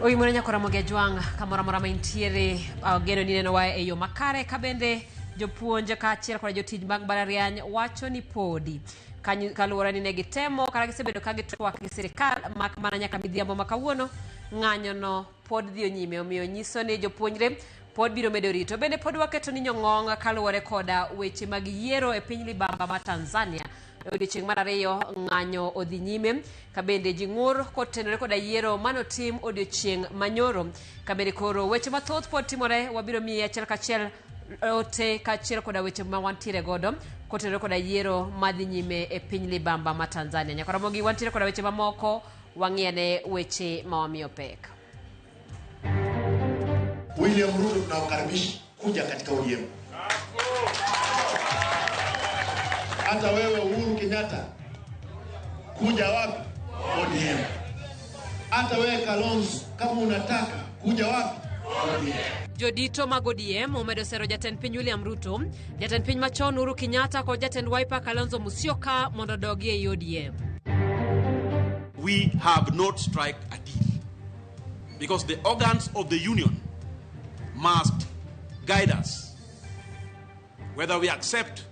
Oimore nyako Ramogi Ajwang' kamoro amora ma intiere ageno ni inenowa e yo makare ka bende jopuonj kaachiel koda jotij mag mbalariany wacho ni podi kaluwore ni ne gitemo kata gisebedo ka gitwak gi sirikal mak mana nyaka midhiambo ma kawuono ng'anyono pod dhiyo nyime omiyo nyiso ni jopuonjre pod biro medo rito bende pod waketo ni nyong'ong kaluwore koda weche mag yiero e piny libamba ma Tanzania E odiechieng' mar ariyo ng'anyo odhi nyime ka bende ji ng'ur kotenore koda yiero manotim odiechieng' manyoro. Ka bende koro weche mathoth pod timore, wabiro miyi achiel kachiel ote kaachiel koda weche ma wantiere godo kotenore koda yiero madhi nyime e piny libamba ma Tanzania. Nyaka Ramogi wantiere koda weche mamoko, wang'iane weche ma wamiyo pek. William Ruto tunawakaribisha kuja katika ODM. Hata wewe Uhuru Kenyatta kuja wapi? ODM. Hata wewe Kalonzo kama unataka kuja wapi? ODM. Jodito mag ODM omedo sero jatend piny William Ruto, jatend piny machon Uhuru Kenyatta kod jatend Wiper Kalonzo Musyoka mondo odogi ei ODM. We have not strike a deal because the organs of the union must guide us whether we accept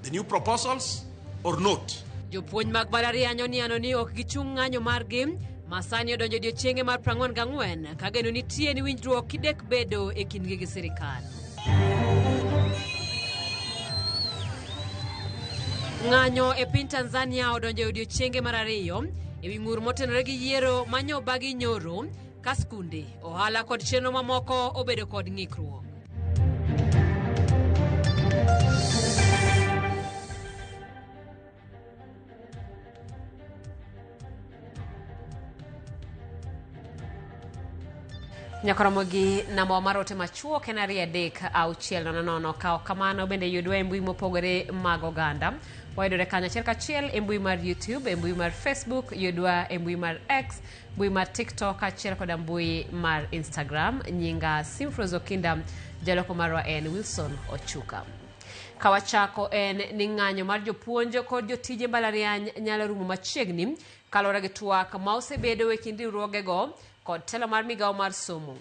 the new proposals or not. Jopuonj mag mbalariany oniano ni ok gichung' ng'anyo margi ma sani odonjo odiechienge mar 44 ka geno nitie ni winjruok kidek bedo e kindgi gi sirikal. Ng'anyo e piny Tanzania odonjo e odiechienge mar ariyo e wi ng'ur motenore gi yiero ma nyobagi nyoro ka skunde, ohala kod chenro mamoko obedo kod ng'ikruok. Nyakoromo gi namba mar ote machuok en 23600. Ka ok kamano bende yudwa e mbui mopogore mag oganda. Wayudore kanyo achiel kachiel e mbui mar YouTube, e mbui mar Facebook, yudwa e mbui mar X, mbui mar TikTok kaachiel koda mbui mar Instagram. Nyinga Simfros Okinda, jaloko marwa en Wilson Ochuka. Kawachako en ni ng'anyo mar jopuonj kod jotije mbalariany nyalo rumo machiegni kaluwore gi twak ma osebedo e kind riwruogego kod telo mar migawo mar somo.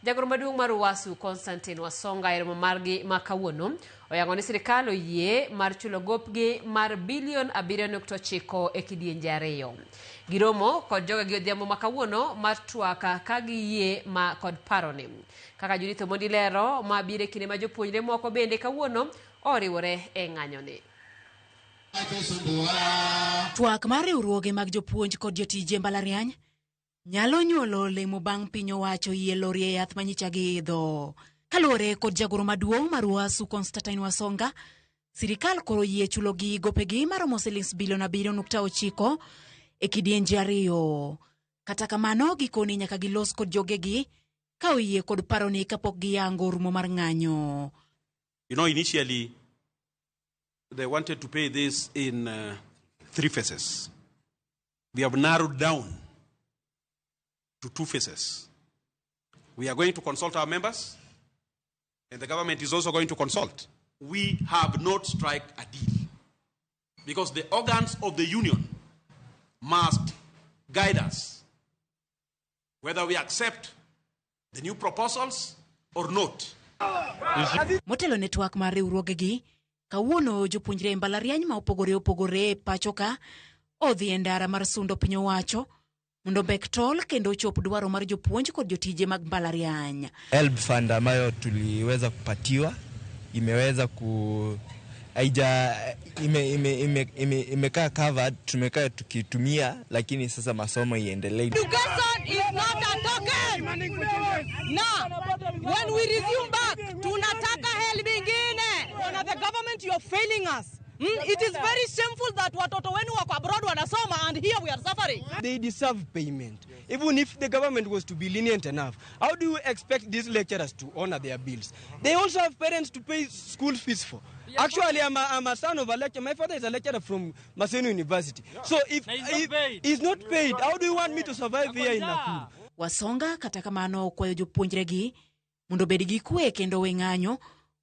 Jagoro maduong' mar UWASU Constantine Wasonga e romo margi ma kawuono oyango ni sirikal oyie mar chulo gopgi mar bilion 7.9 e kidienje ariyo. Giromo kod jogegi odhiambo ma kawuono mar twak ka giyie ma kod paroni. Kaka Judith Omondi lero, ma biro e kinde ma jopuonjre moko bende kawuono oriwore e ng'anyoni. Twak mar riwruoge mag jopuonj kod jotije mbalariany nyalo nyuolo olemo bang' piny owacho yie lorie yath manyicha giidho. Kaluwore kod jagoro maduong' mar UWASU Constantine Wasonga, sirikal koro yie chulogi gopegi maromo silings bilion 7.9 e kidienje ariyo. Kata kamano, gikoni nyaka gilos kod jogegi ka oyie kod paroni kapok giyango rumo mar ng'anyo. You know, initially they wanted to pay this in 3 phases. We have narrowed down to 2 phases. We are going to consult our members, and the government is also going to consult. We have not strike a deal because the organs of the union must guide us whether we accept the new proposals or not. Motelo ne twak mar riwruogegi, kawuono jopuonjre e mbalariany ma opogore opogore e pacho ka odhi e ndara mar sundo piny owacho mondo ombek tol kendo ochop dwaro mar jopuonj kod jotije mag mbalariany. HELB fund ambayo tuliweza kupatiwa imeweza ku haija ime, ime, ime, ime, imekaa covered, tumekaa tukitumia, lakini sasa masomo iendelee. Education is not a token. Na when we resume back, tunataka HELB ingine. When the government, you are failing us. It is very shameful that watoto wenu wako abroad wanasoma and here we are suffering. They deserve payment. Even if the government was to be lenient enough, how do you expect these lecturers to honor their bills? They also have parents to pay school fees for. Actually, I'm a son of a lecturer. My father is a lecturer from Maseno University. So if He's not paid. he's not paid, how do you want me to survive here in Nakuru? Wasonga kata kamano okwayo jopuonjregi mondo obed gi kwe kendo we ng'anyo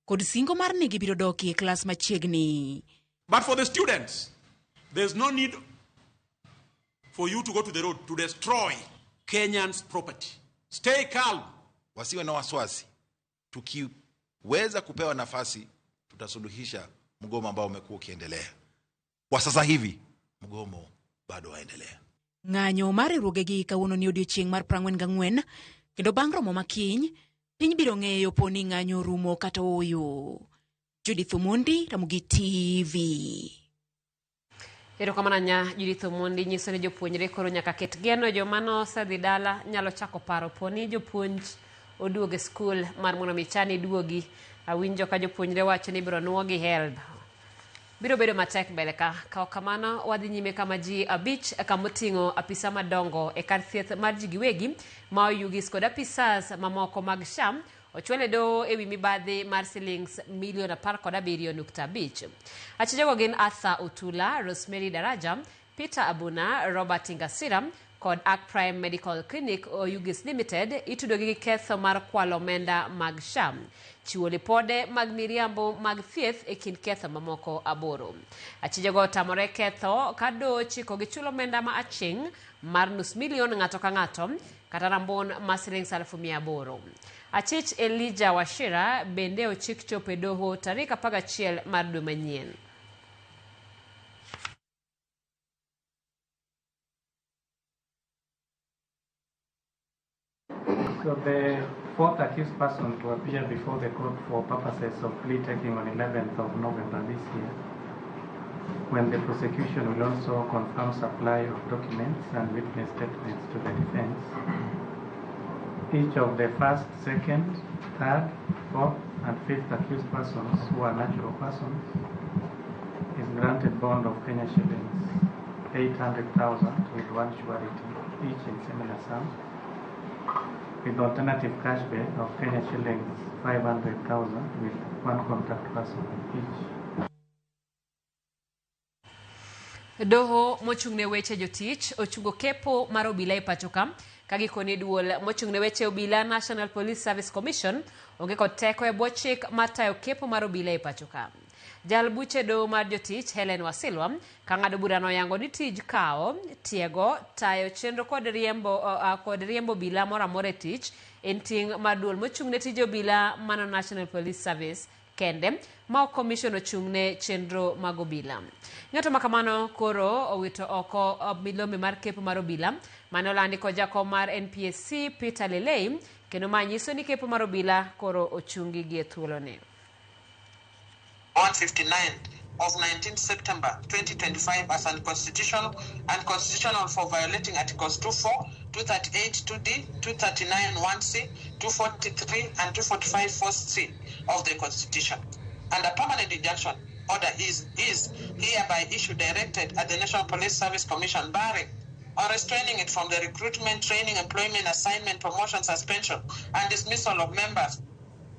kod singo mar ni gibiro dok e klas machiegni. But for the students, there's no need for you to go to the road to destroy Kenyans' property. Stay calm. Wasiwe na wasiwasi. Tukiweza kupewa nafasi, tutasuluhisha mgomo ambao umekuwa ukiendelea. Kwa sasa hivi mgomo bado waendelea. Ng'anyo mar riwruogegi kawuono ni odiochieng' mar 44 kendo bang' romo makiny piny biro ng'eyo po ni ng'anyo orumo kata ooyo. Judith Omondi, Ramogi TV. Erokamano nya Judith Omondi nyiso ni jopuonjre koro nyaka ket geno joma nosedhi dala nyalo chako paro po ni jopuonj oduogo e skul mar mondo mi chani duogi. Awinjo ka jopuonjre wacho ni ibiro nuogi HELB. Biro bedo matek mbele ka. Ka kamano wadhi nyime kama ji 5 kamoting'o apisa madongo e kar thieth mar ji giwegi ma oyugis kod apisas mamoko mag SHA ochwal e doho ewi mibadhi mar silings milion 17.5. Achijego gin Arthur Otula, Rosemary Daraja, Peter Abuna, Robert Ingasira kod Arc Prime Medical Clinic Oyugis Limited itudogi gi ketho mar kwalo omenda mag SHA, chiwo lipode mag miriambo mag thieth e kind ketho mamoko 8. Achijego otamore ketho ka doho ochiko gi chulo omenda ma aching' mar 500,000 ng'ato ka ng'ato kata rambon ma silings 800,000. Achich Elijah Wachira bende ochik chopo e doho tarik 11 mar dwe manyien. So the fourth accused person to appear before the court for purposes of plea taking on 11th of November this year, when the prosecution will also confirm supply of documents and witness statements to the defense. Each of the first, second, third, fourth, and fifth accused persons who are natural persons is granted bond of Kenya shillings 800,000 with one surety, each in similar sum, with alternative cash bail of Kenya shillings 500,000 with one contact person each. Doho mochung'ne weche jotich ochungo kepo mar obila e pacho ka gikone duol mochung'ne weche obila National Police Service Commission onge kod teko e bwo chik mar tayo kepo mar obila e pacho ka. Jal buche doho mar jotich Helen Wasilwa ka ng'ado burano oyango ni tij kawo, tiego, tayo chenro kod riembo obila moro amora e tich en ting' mar duol mochung'ne tije obila mano National Police Service kende ma ok commission ochung'ne chenro mag obila. Ng'ato ma kamano koro owito oko milome mar kepo mar obila mane olandi kod jakom mar NPSC Peter Lelei kendo ma nyiso ni kepo mar obila koro ochungi gi e thuolone. 159 of 19 September 2025 as unconstitutional and constitutional for violating Articles 24, 238, 2D, 239, 1C, 243, and 245, 4C of the Constitution. And a permanent injunction order is hereby issued directed at the National Police Service Commission barring or restraining it from the recruitment, training, employment, assignment, promotion, suspension, and dismissal of members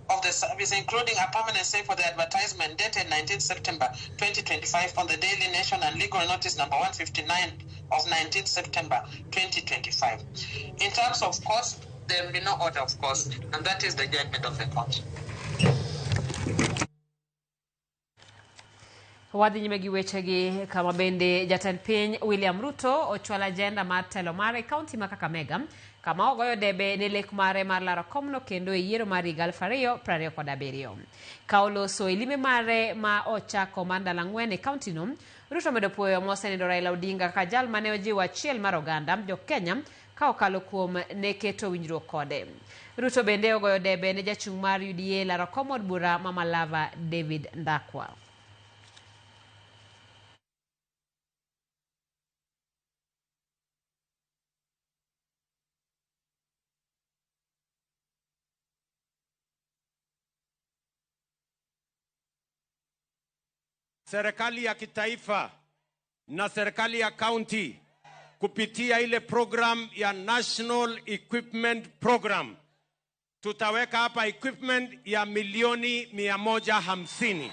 of the service, including a permanent stay for the advertisement dated 19 September 2025 on the Daily Nation and Legal Notice number 159 of 19 September 2025. In terms of cost, there will be no order of cost, and that is the judgment of the court. Wadhi nyime gi wechegi kama bende jatend piny William Ruto ochwalo ajenda mar telo mare e kaunti ma Kakamega kama ogoyo debe ne lek mare mar laro komno kendo e yiero mar higa 2027. Ka oloso e lime mare ma ochako mar ndalo 4 e kaunti no, Ruto omedo puoyo mosenindo Raila Odinga kaka jal mane ojiwo achiel mar oganda jo Kenya ka okalo kuom ne keto winjruok kode. Ruto bende ogoyo debe ne jachung' mar UDA laro kom od bura ma Malava David Ndakwa. Serikali ya kitaifa na serikali ya county kupitia ile program ya National Equipment Program tutaweka hapa equipment ya milioni 150.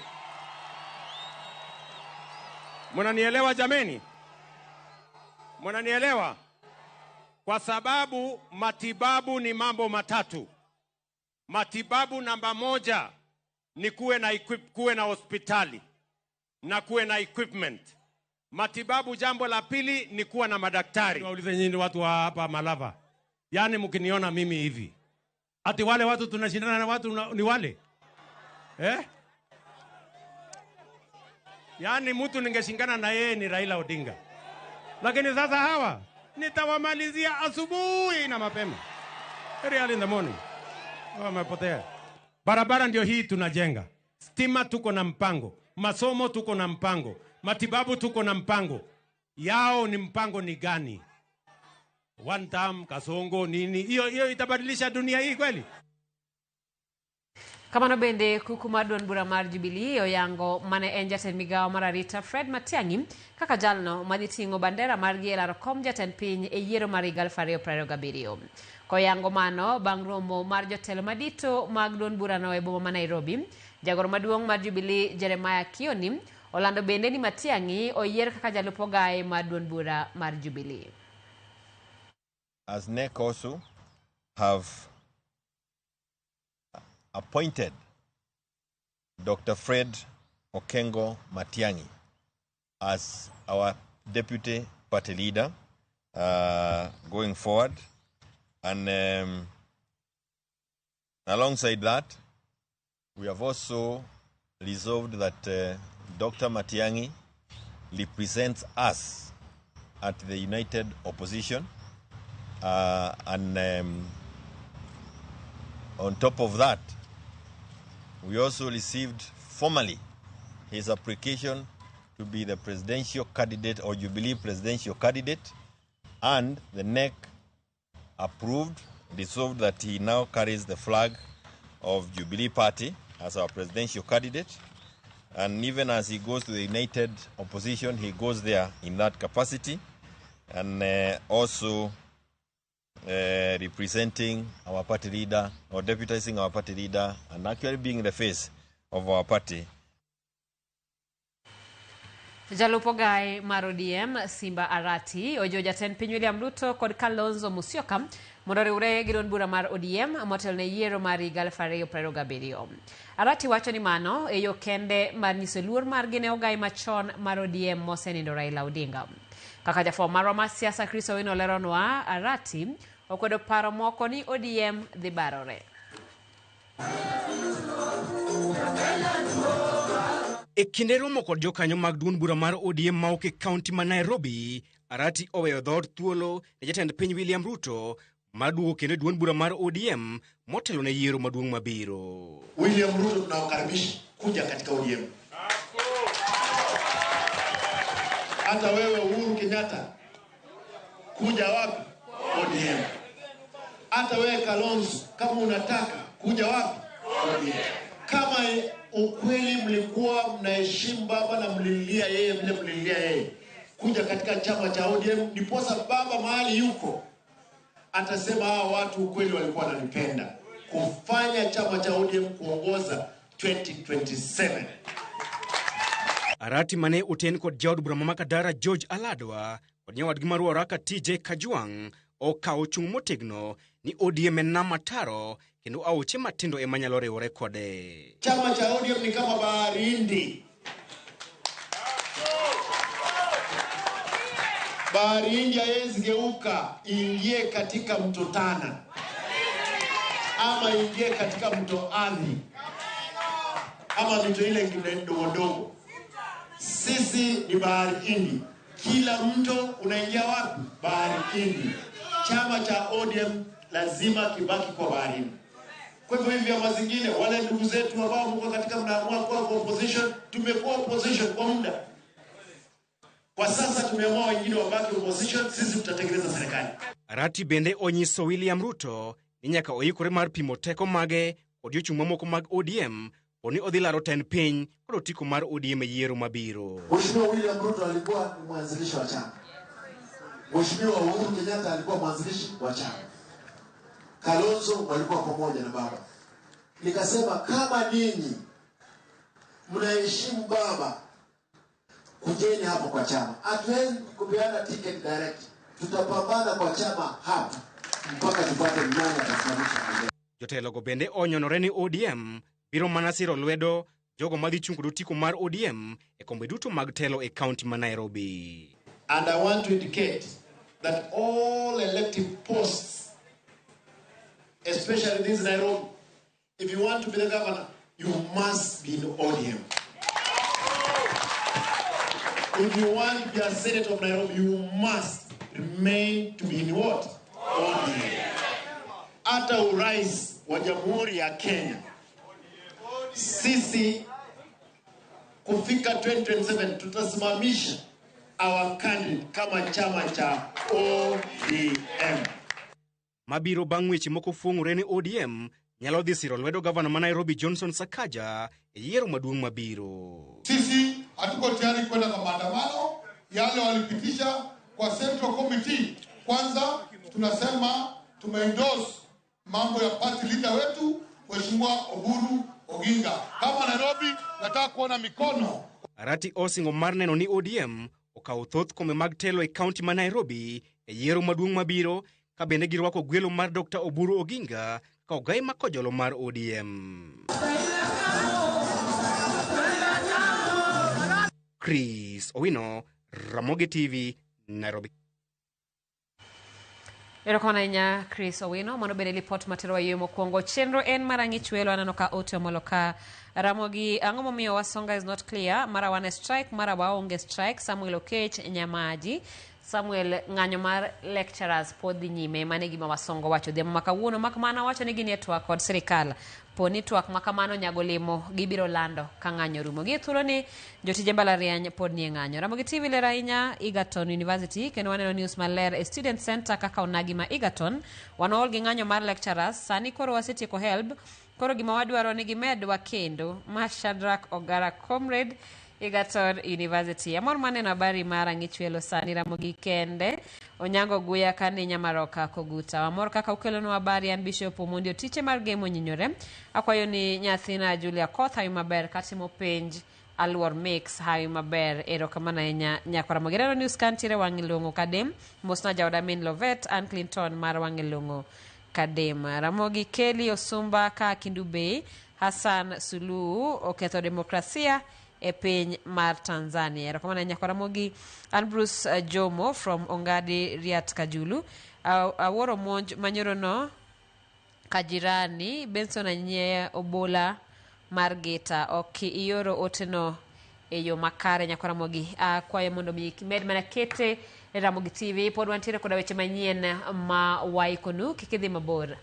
Mnanielewa jameni? Mnanielewa? Kwa sababu matibabu ni mambo matatu. Matibabu namba 1 ni kuwe na hospitali na kuwe na equipment. Matibabu jambo la pili ni kuwa na madaktari. Waulize nyinyi watu wa hapa Malava. Yaani mkiniona mimi hivi, ati wale watu tunashindana na watu ni wale eh? Yaani mtu ningeshindana na yeye ni Raila Odinga, lakini sasa hawa nitawamalizia asubuhi na mapema, very early in the morning. Wamepotea. Barabara ndio hii tunajenga, stima tuko na mpango, masomo tuko na mpango, matibabu tuko na mpango. Yao ni mpango ni gani? One term, Kasongo nini? Hiyo hiyo itabadilisha dunia hii kweli? Kamano bende kuku mar duond bura mar Jubilee oyango mane en jatend migawo mar arita Fred Matiang'i kaka jalno madhi ting'o bandera margi e laro kom jatend piny e yiero mar higa 2027. Koyango mano bang' romo mar jotelo madito mag duond burano e boma ma Nairobi, jagoro maduong' mar Jubilee Jeremiah Kioni olando bende ni Matiang'i oyier kaka jalup ogaye mar duond bura mar Jubilee. As NEC also have appointed Dr. Fred Okengo Matiang'i as our deputy party leader going forward. And alongside that, we have also resolved that Dr. Matiang'i represents us at the United Opposition. And on top of that, we also received formally his application to be the presidential candidate or Jubilee presidential candidate, and the NEC approved, resolved that he now carries the flag of Jubilee Party as our presidential candidate. And even as he goes to the United Opposition, he goes there in that capacity, and also representing our party leader or deputizing our party leader and actually being the face of our party. Jalup ogaye mar ODM Simba Arati ojiwo jatend piny William Ruto kod Kalonzo Musyoka mondo oriwre gi duond bura mar ODM motelo ne yiero mar higa 2027. Arati wacho ni mano e yo kende mar nyiso luor margi ne ogaye machon mar ODM mosenindo Raila Odinga. Kaka jafwambo marwa mar siasa Chris Owino leronwa, Arati okwedo paro moko ni ODM dhi barore. E kinde romo kod jokanyo mag duond bura mar ODM ma ok e kaunti ma Nairobi, Arati oweyo dhood thuolo ne jatend piny William Ruto mar duogo kendo e duond bura mar ODM motelo ne yiero maduong' mabiro. William Ruto tunawakaribisha kuja katika ODM. Hata wewe Uhuru Kenyatta kuja wapi? ODM. Hata wewe Kalonzo kama unataka kuja wapi? ODM. Kama ukweli mlikuwa mnaheshimu baba na mlilia yeye vile mlilia yeye, kuja katika chama cha ODM, ndiposa baba mahali yuko atasema hawa watu ukweli walikuwa wananipenda, kufanya chama cha ODM kuongoza 2027. Arati mane oten kod jaod bura ma Makadara George Aladwa kod nyawadgi mar Waraka TJ Kajwang' okawo chung' motegno ni ODM en nam ataro kendo aoche matindo ema nyalo riwore kode. Chama cha ODM ni kama bahari Hindi. Bahari Hindi haiwezi geuka ingie katika mto Tana ama ingie katika mto Athi ama mito ile ingine ndogo ndogo. Sisi ni bahari Hindi. Kila mto unaingia wapi? Bahari Hindi. Chama cha ODM lazima kibaki kwa baharini. Kwa hivyo hivi vyama zingine, wale ndugu zetu ambao mko katika mnaamua kuwa kwa opposition, tumekuwa opposition kwa muda. Kwa sasa tumeamua wengine wabaki opposition, sisi tutatengeneza serikali. Arati bende onyiso William Ruto ni nyaka oikore mar pimo teko mage kod jochung' mamoko mag ODM poni odhi laro tend piny kod otiko mar ODM e yiero mabiro. Mheshimiwa William Ruto alikuwa ni mwanzilishi wa chama. Mheshimiwa Uhuru Kenyatta alikuwa mwanzilishi wa chama. Kalonzo walikuwa pamoja na baba. Nikasema kama ninyi mnaheshimu baba, kujeni hapo kwa chama. Hatuwezi kupeana ticket direct. Tutapambana kwa chama hapa mpaka tupate nani atasimamisha mbele. Jotelogo bende onyonore ni ODM biro mana siro lwedo jogo madhi chung' kod otiko mar ODM e kombe duto mag telo e kaunti ma Nairobi. And I want to indicate that all elective posts especially this Nairobi, if you want to be the governor, you must be in ODM. If you want to be a senator of Nairobi, you must remain to be in what? ODM. Hata urais wa Jamhuri ya Kenya, sisi kufika 2027 tutasimamisha our candidate kama chama cha ODM. Mabiro bang' weche moko fuong'ore ni ODM nyalo dhi siro lwedo gavana ma Nairobi Johnson Sakaja e yiero maduong' mabiro. Sisi hatuko tayari kwenda kwa maandamano yale walipitisha kwa Central Committee. Kwanza tunasema tumeendorse mambo ya party leader wetu Mheshimiwa Oburu Oginga. Kama Nairobi nataka kuona mikono. Arati osingo mar neno ni ODM okawo thoth kombe mag telo e kaunti ma Nairobi e yiero maduong' mabiro ka bende girwako gwelo mar Dr. Oburu Oginga ka ogai ma kojolo mar ODM. Chris Owino, Ramogi TV, Nairobi. Erokamano ahinya Chris Owino, mano bende lipot matero wayueyo mokwongo. Chenro en mar ang'ich welo aneno ka ote omolo ka Ramogi, ang'o momiyo Wasonga is not clear, mara wan e strike, mara waonge strike. Samuel Okech Nyamaji, Samuel, ng'anyo mar lecturers pod dhi nyime, mano e gima Wasongo wacho odhiambo ma kawuono. Mak mana wacho ni gin e twak kod sirikal. Po ni twak ma kamano nyago lemo, gibiro lando ka ng'anyo rumo. Gie thuoloni, jotije mbalariany pod nie ng'anyo. Ramogi TV ler ahinya Egerton University, kendo waneno news maler e Student Center kaka onagi ma Egerton. Wanool gi ng'anyo mar lecturers, sani koro wasetieko HELB, koro gima wadwaro ni gimedwa kendo. Ma Shadrack Ogara Comrade, Egerton University. Amor maneno habari mar ang'ich welo sani Ramogi kende. Onyango Guya kani Nyamaroka Koguta. Amor kaka ukelonwa habari an Bishop Omondi Otiche mar Gemo Nyinyore. Akwayo ni nyathina Julia Koth hawi maber katimo penj Aluor Mix hawi maber. Erokamano ahinya nyakwara Ramogi. Aneno news kantiere wang' ilong'o Kadem. Mosna jaoda min Lovet an Clinton mar wang' ilong'o Kadem. Ramogi Kelly Osumba ka Kindu Bay. Hassan Suluhu oketho demokrasia e piny mar Tanzania. Erokamano ahinya nyakwara Ramogi. An Bruce Jomo from Ongadi Riat Kajulu. Awuoro monj manyorono kajirani Benson Anyie Obola mar Geta. Ok ioro oteno e yo makare nyakwara Ramogi. Akwayo mondo mi med mana kete e Ramogi TV. Pod wantiere koda weche manyien ma waikonu. Kik idhi mabor.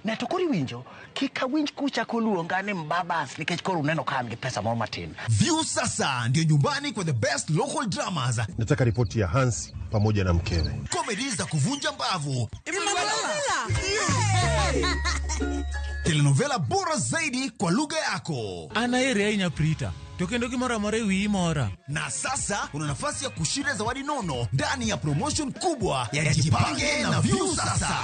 Ne to koro iwinjo, kik awinj kuchako luonga ni mbabas nikech koro uneno ka an gi pesa moro matin. Viusasa ndio nyumbani kwa the best local dramas. Nataka ripoti ya Hans pamoja na mkewe. Comedy za kuvunja mbavu. Telenovela bora zaidi kwa lugha yako. Anaere ahinya Prita. To kendo gimoro amora e wiyi mora. Na sasa una nafasi ya kushinda zawadi nono ndani ya promotion kubwa ya Jipange na Viusasa.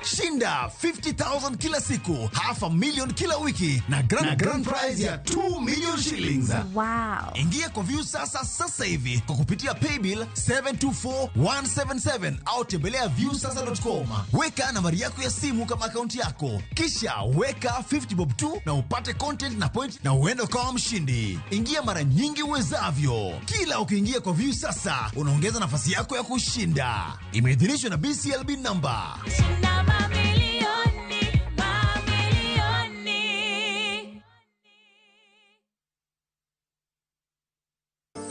Shinda 50,000 kila siku, half a million kila wiki na grand prize ya 2 million shillings. Wow. Ingia kwa Viusasa sasa hivi kwa kupitia paybill 724177 au tembelea viusasa.com. Weka nambari yako ya simu kama akaunti yako. Kisha weka 50 bob tu na upate content na point na uende ukawa mshindi. Ingia mara nyingi uwezavyo. Kila ukiingia kwa Viusasa unaongeza nafasi yako ya kushinda. Imeidhinishwa na BCLB number.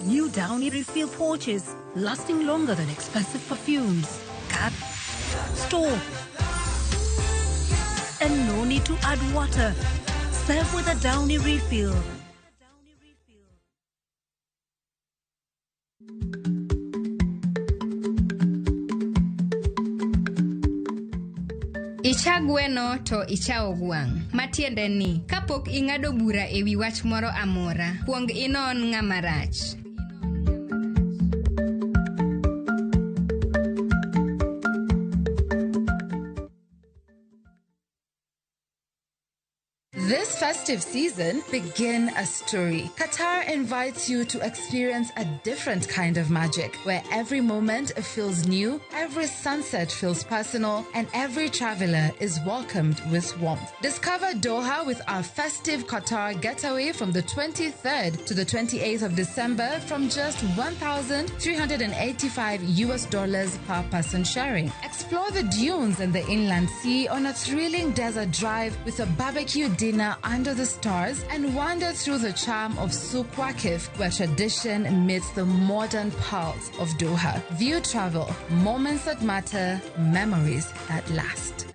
New Downy refill pouches, lasting longer than expensive perfumes. Cut, store, and no need to add water. Serve with a Downy refill. Icha gweno to ichawo gwang'. Matiende ni, kapok ing'ado bura e wi wach moro amora, kuong inon ng'ama rach. This festive season, begin a story. Qatar invites you to experience a different kind of magic, where every moment feels new, every sunset feels personal, and every traveler is welcomed with warmth. Discover Doha with our festive Qatar getaway from the 23rd to the 28th of December from just $1,385 US per person sharing. Explore the dunes and the inland sea on a thrilling desert drive with a barbecue dinner under the stars and wander through the charm of Souk Waqif, where tradition meets the modern pulse of Doha. View Travel, moments that matter, memories that last.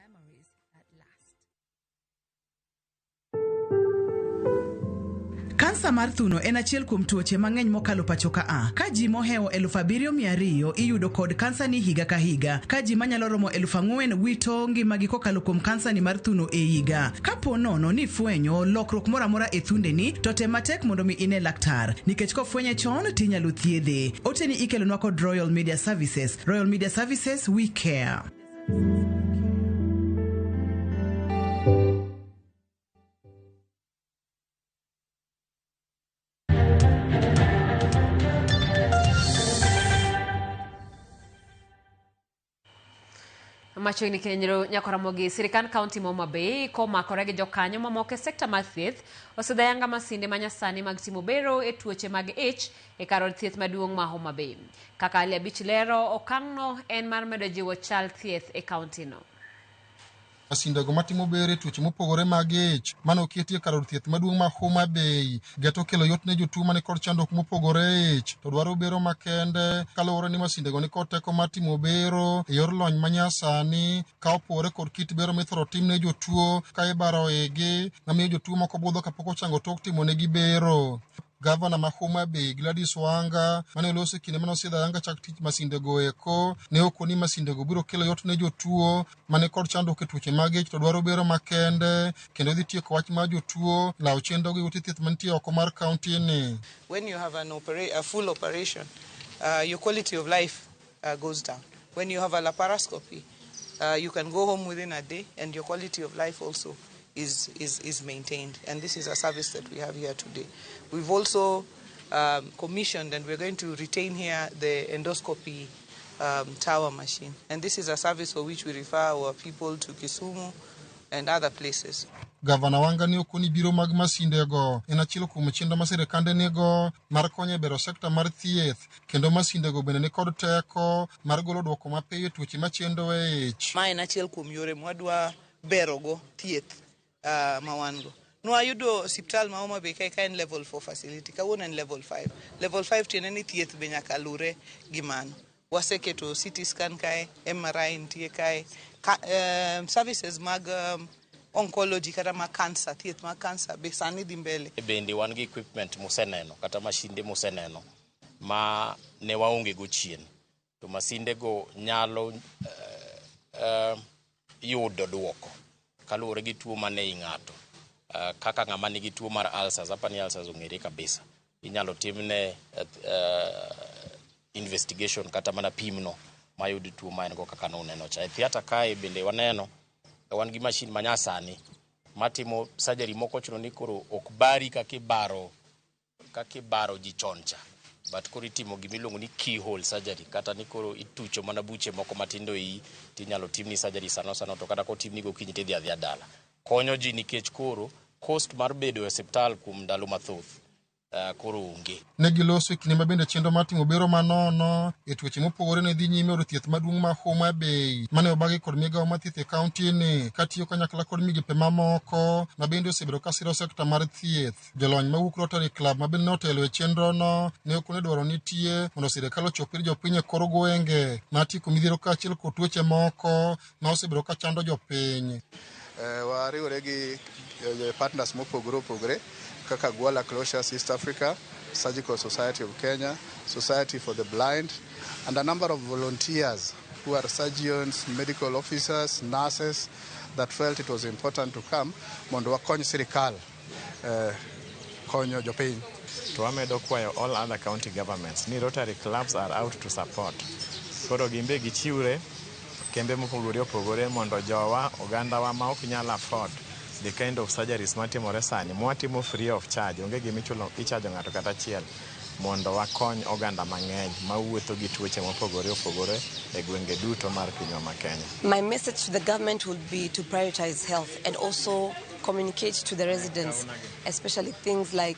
Kansa mar thuno en achiel kuom tuoche mang'eny mokalo pacho ka a. Ka ji mohewo 7,200 iyudo kod kansa ni higa ka higa. Ka ji manyalo romo 4,000 wito ngimagi kokalo kuom kansa ni mar thuno e higa. Kapo nono ni ifwenyo lokruok moro amora e thundeni, to tem matek mondo mi ine laktar. Nikech kofwenye chon tinyalo thiedhe. Oteni ikelonwa kod Royal Media Services. Royal Media Services, we care. Machiegni kenyro nyakoramogi sirikand kaunti ma Homa Bay komakore gi jokanyo mamoko e sekta mar thieth osedhayanga masinde manyasani mag timo bero e tuoche mag ich e kar od thieth maduong' ma Homa Bay. Kaka Ali Abich lero, okang'no en mar medo jiwo chal thieth e kaunti no. Masindego matimo bero e tuoche mopogore mag ich mane oketi e kar od thieth maduong' ma Homa Bay geto kelo yot ne jotuo mani kod chandruok mopogore e ich to dwaro bero makende kaluwore ni masindego ni kod teko mar timo bero e yor lony manyasani ka opogore kod kit bero mithoro tim ne jotuo ka ibaro igi mamiyo jotuo moko budho kapok ochango tok timo negi bero. Gavana ma Homa Bay Gladys Wanga mane oloso e kinde mane osidho ayanga chak tich masindego eko ne okoni masindego biro kelo yot ne jotuo mane kod chandruok e tuoche mag ich to dwaro bero makende kendo dhi tieko wach mar jotuo lawo chenro gi ute thieth mantie oko mar kaunti ni. When you have a full operation, your quality of life goes down. When you have a laparoscopy, you can go home within a day and your quality of life also is maintained. And this is a service that we have here today. We've also commissioned, and we're going to retain here, the endoscopy tower machine. And this is a service for which we refer our people to Kisumu and other places. Gavana Wanga ne okoni biro mag masindego en achiel kuom chenro ma sirikande nigo mar konyo e bero sekta mar thieth kendo masindego bende ni kod teko mar golo duoko mapiyo e tuoche machendo e ich. Ma en achiel kuom yore mwadwa berogo thieth ma wan go. Nwayudo osiptal ma Homa Bay kae ka en level 4 facility, kawuono en level 5. Level 5 tiende ni thieth be nyaka lure gi mano. Waseketo CT scan kae, MRI nitie kae, services mag oncology kata mag cancer, thieth mag cancer be sani dhi mbele. Bende wan gi equipment moseneno kata mashinde moseneno ma ne waonge go chien. To masinde go nyalo yudo duoko kaluwore gi tuo mane i ng'ato. Kaka ng'ama nigi tuo mar ulcers, apani ulcers ong'ere kabisa. Inyalo timne investigation kata mana pimno mayud tuo ma en go kaka nuneno cha. E theatre kae bende waneno wan gi machine manyasani matimo surgery moko ochuno ni koro ok bari kaka ibaro ji chon cha. But koro itimo gimiluongo ni keyhole surgery, kata ni koro itucho mana buche moko matindo ei tinyalo timni surgery sano sano, to kata kotimni gokinyi tidhi adhiya dala. Konyo ji nikech koro cost mar bedo e osiptal kuom ndalo mathoth koro onge. Ne giloso e kinde ma bende chenro mar timo bero manono e tuoche mopogore ne dhi nyime od thieth maduong' ma Homa Bay mane obagi kod migawo mar thieth e kaunti ni katiyo kanyakla kod migepe mamoko ma bende osebedo ka siro sekta mar thieth. Jolony mawuok Rotary Club ma bende notelo e chenrono ne okone dwaro nitie mondo sirikal ochop ir jopiny e kor gwenge mar tieko midhiero kaachiel kod tuoche moko ma osebedo ka chando jopiny. Wariwore gi partners mopogore opogore kaka Gwala Closures East Africa, Surgical Society of Kenya, Society for the Blind, and a number of volunteers who are surgeons, medical officers, nurses that felt it was important to come mondo wakony sirikal konyo jopiny. To wamedo kwayo all other county governments ni Rotary clubs are out to support. Koro gimbe gichiwre kembe mopogore opogore mondo jowa, ogandawa ma ok nyal afford The kind of surgeries matimore sani mwatimo free of charge, onge gima ichulo ichajo ng'ato kata achiel mondo wakony oganda mang'eny mawuotho gi tuoche mopogore opogore e gwenge duto mar pinywa ma Kenya. My message to the government would be to prioritize health and also communicate to the residents, especially things like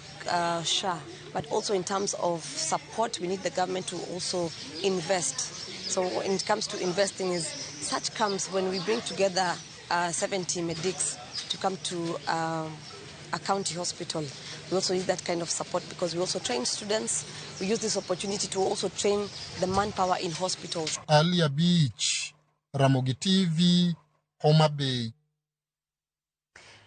SHA. But also in terms of support, we need the government to also invest. So when it comes to investing, is such comes when we bring together 70 medics to come to a county hospital. We also need that kind of support because we also train students. We use this opportunity to also train the manpower in hospitals. Ali Abich, Ramogi TV, Homa Bay.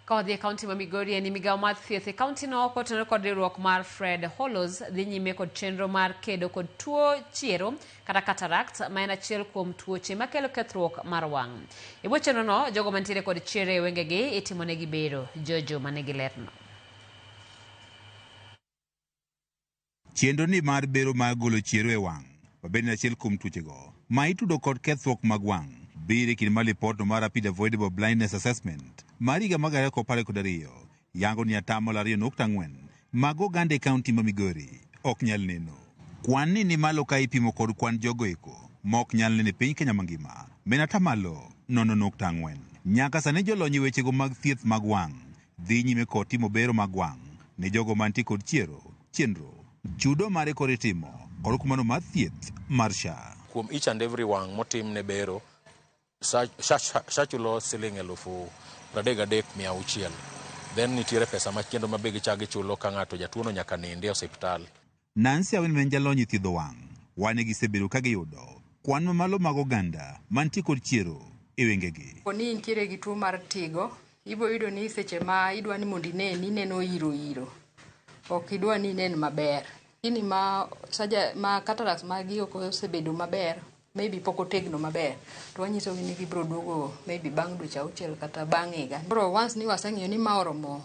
Ka wadhi e kaunti ma Migori en migawo mar thieth e kaunti no kotenore kod riwruok mar Fred Hollows dhi nyime kod chenro mar kedo kod tuo chiero kata cataract ma en achiel kuom tuoche makelo kethruok mar wang'. E bwo chenro no, jogo mantiere kod chiero e wengegi itimonegi bero. Jojo manigi lerno. Chenro ni mar bero mar golo chiero e wang' mabende en achiel kuom tuochego ma itudo kod kethruok mag wang' biro e kinde mar lipot no mar Rapid Avoidable Blindness Assessment mar higa mag 2022 yango ni 2.4% mag oganda e kaunti ma Migori ok nyal neno. Kwan ni ni malo ka ipimo kod kwan jogo eko ma ok nyal neno e piny Kenya mangima men 0.4%. Nyaka sani jolony e wechego mag thieth mag wang' dhi nyime kod timo bero mag wang' ne jogo mantie kod chiero chenro chudo mare koro itimo kod okumba mar thieth mar SHA. Kuom each and every wang' motim ne bero, SHA chulo siling 33,600. Then nitiere pesa machielo ma be gichako gichulo ka ng'ato jatuono nyaka nindi e osiptal. Nancy Awin ma en jalony e thiedho wang' wane gisebedo ka giyudo kwan mamalo mag oganda mantie kod chiero e wengegi. Ni intiere gi tuo mar tigo, ibo yudo ni seche ma idwa ni mondo inen, ineno iro iro. Ok idwa ni inen maber. Lakini ma ma cataracts magi ok osebedo maber, maybe pok otegno maber, to wanyisogi ni gibiro duogo maybe bang' dweche auchiel kata bang' higa. Koro once ni waseng'iyo ni ma oromo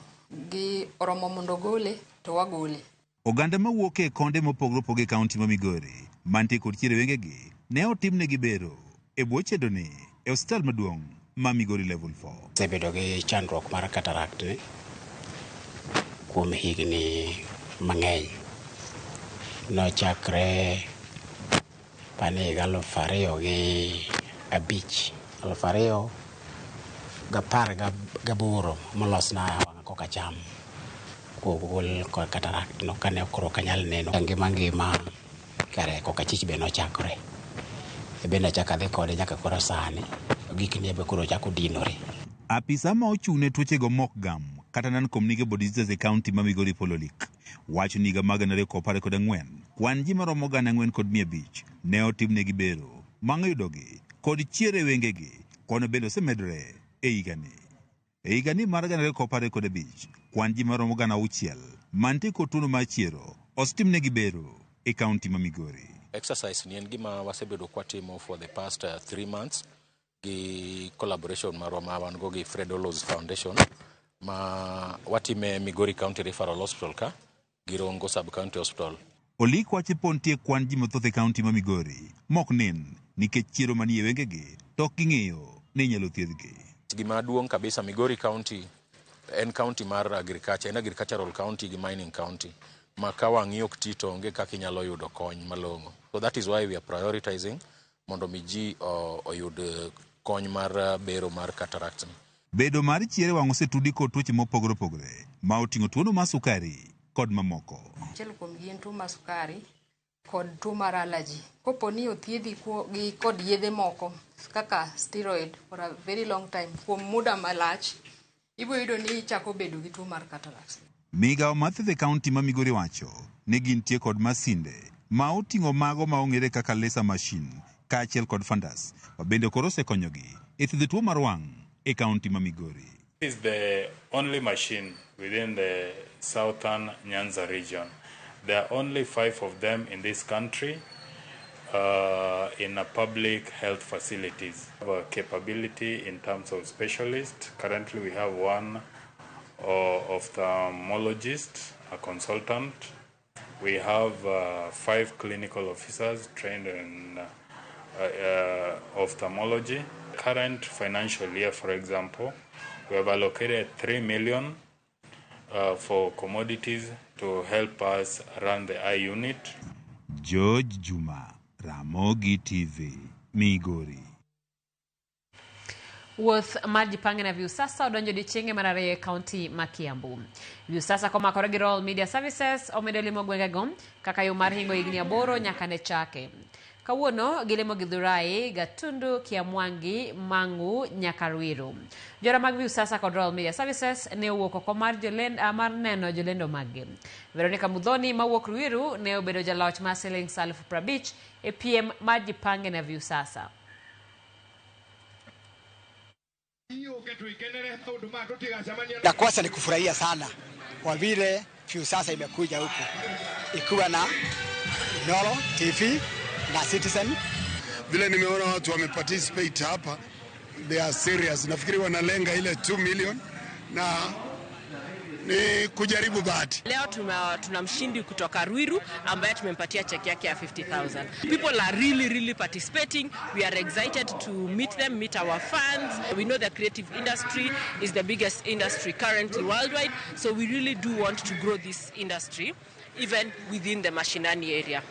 gi oromo mondo gole, to wagole. Oganda mawuok e konde mopogore opogore e kaunti ma Migori mantie kod chiero e wengegi ne otimnegi bero e bwo chenroni e osiptal maduong' ma Migori Level 4. Asebedo gi chandruok mar cataract ni kuom higni mang'eny. Nochakre pane higa 2005, 2018 molosna wang'a koka cham kogol kod cataract no kane koro ok anyal neno. Ngima kare koka chich be nochakore. Bende achako adhi kode nyaka koro sani. Gikni be koro ochako dinore. Apisa ma ochung' ne tuochego mok gam kata non-communicable diseases e kaunti ma Migori Paul Olik wacho ni higa mag 2014 kwan ji maromo 4,500 ne otimnegi bero bang' yudogi kod chiero e wengegi kwan bende osemedore e higani. E higani mar 2015 kwan ji maromo 6,000 mantie kod tuono mar chiero osetimnegi bero e kaunti ma Migori. Exercise ni en gima wasebedo kwatimo for the past 3 months gi collaboration marwa ma wan go gi Fred Hollows Foundation ma watime Migori County Referral Hospital ka gi Rongo Sub County Hospital. Olik wacho po nitie kwan ji mathoth e kaunti ma Migori mok nen nikech chiero manie wengegi to ok ging'eyo ni inyalo thiedhgi. Gima duong' kabisa Migori County en county mar agriculture, en agricultural county gi mining county ma ka wang'i ok ti to onge kaka inyalo yudo kony malong'o. So that is why we are prioritizing mondo mi ji oyud kony mar bero mar cataract ni. Bedo mar chiero wang' osetudi kod tuoche mopogore opogore ma oting'o tuono mar sukari kod mamoko. Achiel kuom gi en tuo mar sukari kod tuo mar allergy. Kopo ni othiedhi gi kod yedhe moko kaka steroid for a very long time kuom muda malach, ibiro yudo ni ichako bedo gi tuo mar cataracts. Migawo mar thieth e kaunti ma Migori wacho ni gintie kod masinde ma oting'o mago ma ong'ere kaka laser machine kaachiel kod fundus ma bende koro osekonyogi e thiedho tuo mar wang' e kaunti ma Migori. This is the only machine within the southern Nyanza region. There are only 5 of them in this country in a public health facilities. We have a capability in terms of specialists. Currently we have one ophthalmologist, a consultant. We have 5 clinical officers trained in ophthalmology. Current financial year, for example, We have allocated 3 million for commodities to help us run the eye unit. George Juma, Ramogi TV, Migori. Wuoth mar Jipange na Viusasa odonjo odiechienge mar ariyo e kaunti ma Kiambu. Viusasa komakore gi Royal Media Services omedo limo gwengego kaka yo mar hingo higni 8 nyaka ne chake. Kawuono gilimo Githurai, Gatundu, Kiamwangi, Mangu nyaka Ruiru. Jora mag Viusasa kod Royal Media Services ne owuok oko mar mar neno jolendo maggi. Veronica Mudhoni mawuok Ruiru ne obedo jaloch mar siling 50,000 e piem mar Jipange na Viusasa. La kwanza ni kufurahia sana kwa vile Viusasa imekuja huku ikiwa na Nolo TV na Citizen. Vile nimeona watu wameparticipate hapa, they are serious. Nafikiri wanalenga ile 2 million na ni kujaribu bahati. Leo tuna mshindi kutoka Ruiru ambaye tumempatia cheki yake ya 50,000. People are really really participating. We are excited to meet them, meet our fans. We know the creative industry is the biggest industry currently worldwide, so we really do want to grow this industry even within the Mashinani area.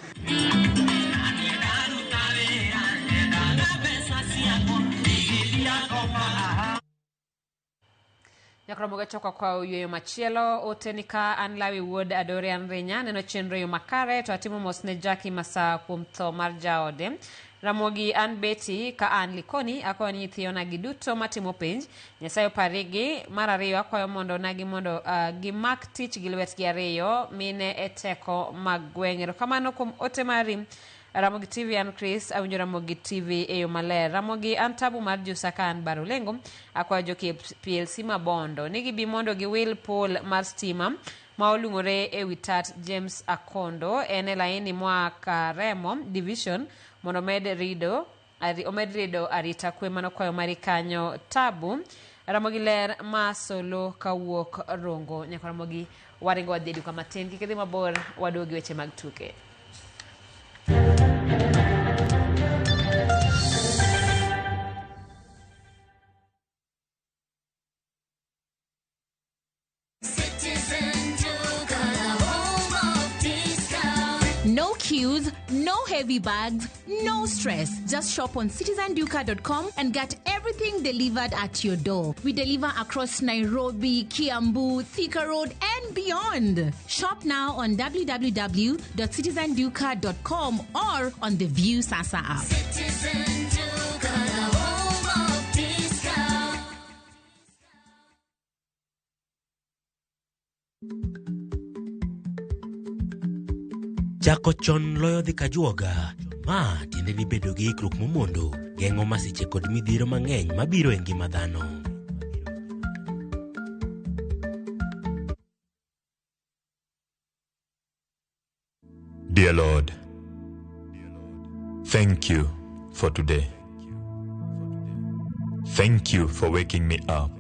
Nyakromoga choka kwa yweyo machielo otenika an Lawi Wuod Adorian Rinya neno chenro yo makare to atimo mos ne Jackie Masa kuom tho mar jaode. Ramogi an Betty ka an Likoni akwayo ni nyithiona gi duto matimo penj Nyasaye oparigi. Mar ariyo akwayo mondo nagi mondo gimak tich gi lwetgi ariyo mine e teko mag gweng'. Erokamano kuom ote mari. Ramogi TV an Chris, awinjo Ramogi TV e yo maler. Ramogi an Tabu mar Jusaka an Barulengo, akwayo jo PLC Mabondo ni gibi mondo giwil pol mar stima ma olung'ore e wi tat James Akondo en e laini moa Karemo Division mondo omed rido arita kwe mano kwayo mari kanyo Tabu. Ramogi ler ma solo kawuok Rongo. Nyaka Ramogi waringo wadhi e duka matin, kik idhi mabor, waduogi weche mag tuke. No queues, no heavy bags, no stress. Just shop on citizenduka.com and get everything delivered at your door. We deliver across Nairobi, Kiambu, Thika Road, and beyond. Shop now on www.citizenduka.com or on the View Sasa app. Citizen Duka, the home of discount. Chako chon loyo dhi kajuoga. Ma tiende ni bedo gi ikruok momondo geng'o masiche kod midhiero mang'eny mabiro e ngima dhano. Dear Lord, thank you for today. Thank you for waking me up.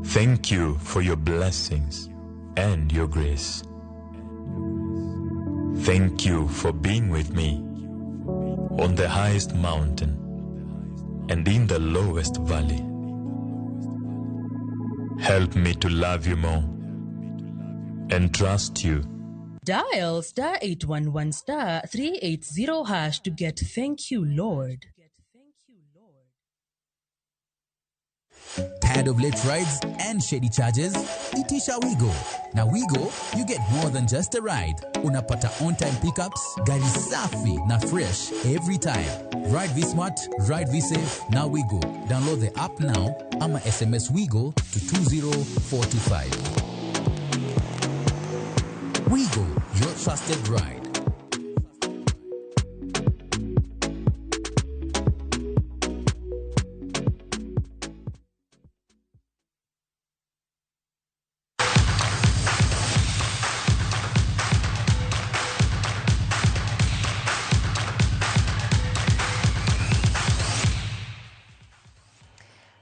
Thank you for your blessings and your grace. Thank you for being with me on the highest mountain and in the lowest valley. Help me to love you more and trust you. Dial star 811 star 380 hash to get thank you, Lord. Tired of late rides and shady charges? Itisha Wigo. Now Wigo, you get more than just a ride. Unapata on-time pickups, gari safi na fresh every time. Ride V-Smart, ride V-Safe, now Wigo. Download the app now ama SMS Wigo to 20425. Wigo, your trusted ride.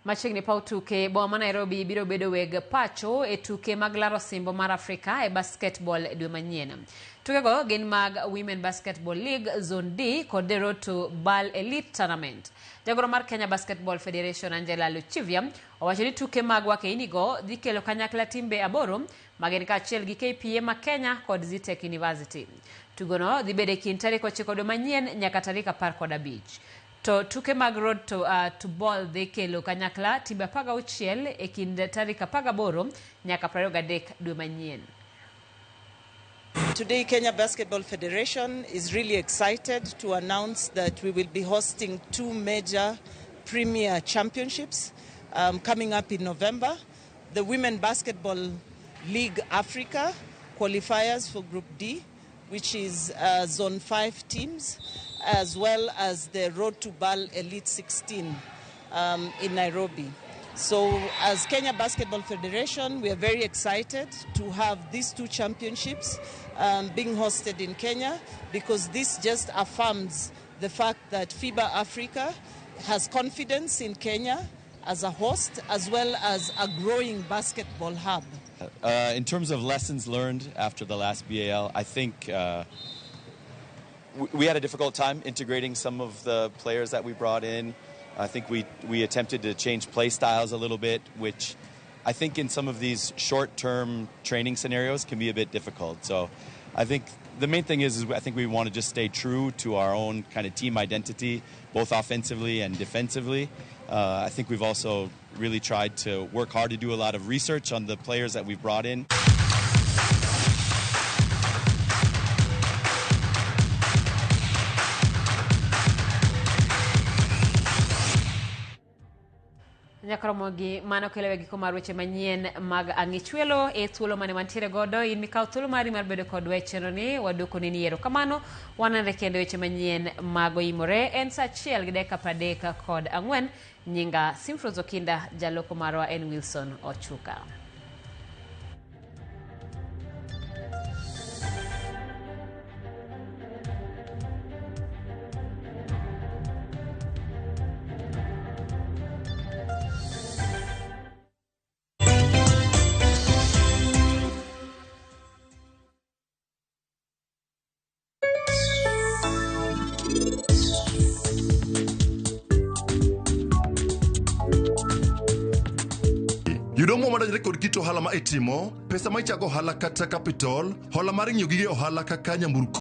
Machiegni paw tuke boma ma Nairobi biro bedo weg pacho e tuke mag laro osimbo mar Afrika e basketball e dwe manyien. Tukego gin mag Women Basketball League Zone D kod The Road to BAL Elite Tournament. Jagoro mar Kenya Basketball Federation Angela Luchivia owacho ni tuke mag wakeini go dhi kelo kanyakla timbe 8 magin kaachiel gi KPA ma Kenya kod Zetech University. Tugono dhi bedo e kind tarik 9 dwe manyien nyaka tarik 15. To tuke mag Road to BAL dhi kelo kanyakla timbe 16 e kind tarik 18 nyaka 23 dwe manyien. Today, Kenya Basketball Federation is really excited to announce that we will be hosting 2 major premier championships coming up in November. The Women Basketball League Africa qualifiers for Group D, which is Zone 5 teams, as well as the Road to BAL Elite 16 in Nairobi. So as Kenya Basketball Federation, we are very excited to have these 2 championships being hosted in Kenya, because this just affirms the fact that FIBA Africa has confidence in Kenya as a host, as well as a growing basketball hub. In terms of lessons learned after the last BAL, I think we had a difficult time integrating some of the players that we brought in. I think we attempted to change play styles a little bit, which I think in some of these short-term training scenarios can be a bit difficult. So I think the main thing is I think we want to just stay true to our own kind of team identity, both offensively and defensively. I think we've also really tried to work hard to do a lot of research on the players that we've brought in. Nyakromogi mano kelo e giko mar weche manyien mag ang'ichwelo e thuolo mane wantiere godo. In mikaw thuolo mari mar bedo kodwa e chenro ni, wadwoko ni erokamano. Wanenre kendo weche manyien mag oimore en saa 1:34. Nyinga Simfrozo Kinda, jaloko marwa en Wilson Ochuka. Yudo omuom madonjore kod kit ohala ma itimo, pesa ma ichago ohala kata capital, hola mar ng'iewo gige ohala kaka nyamburko.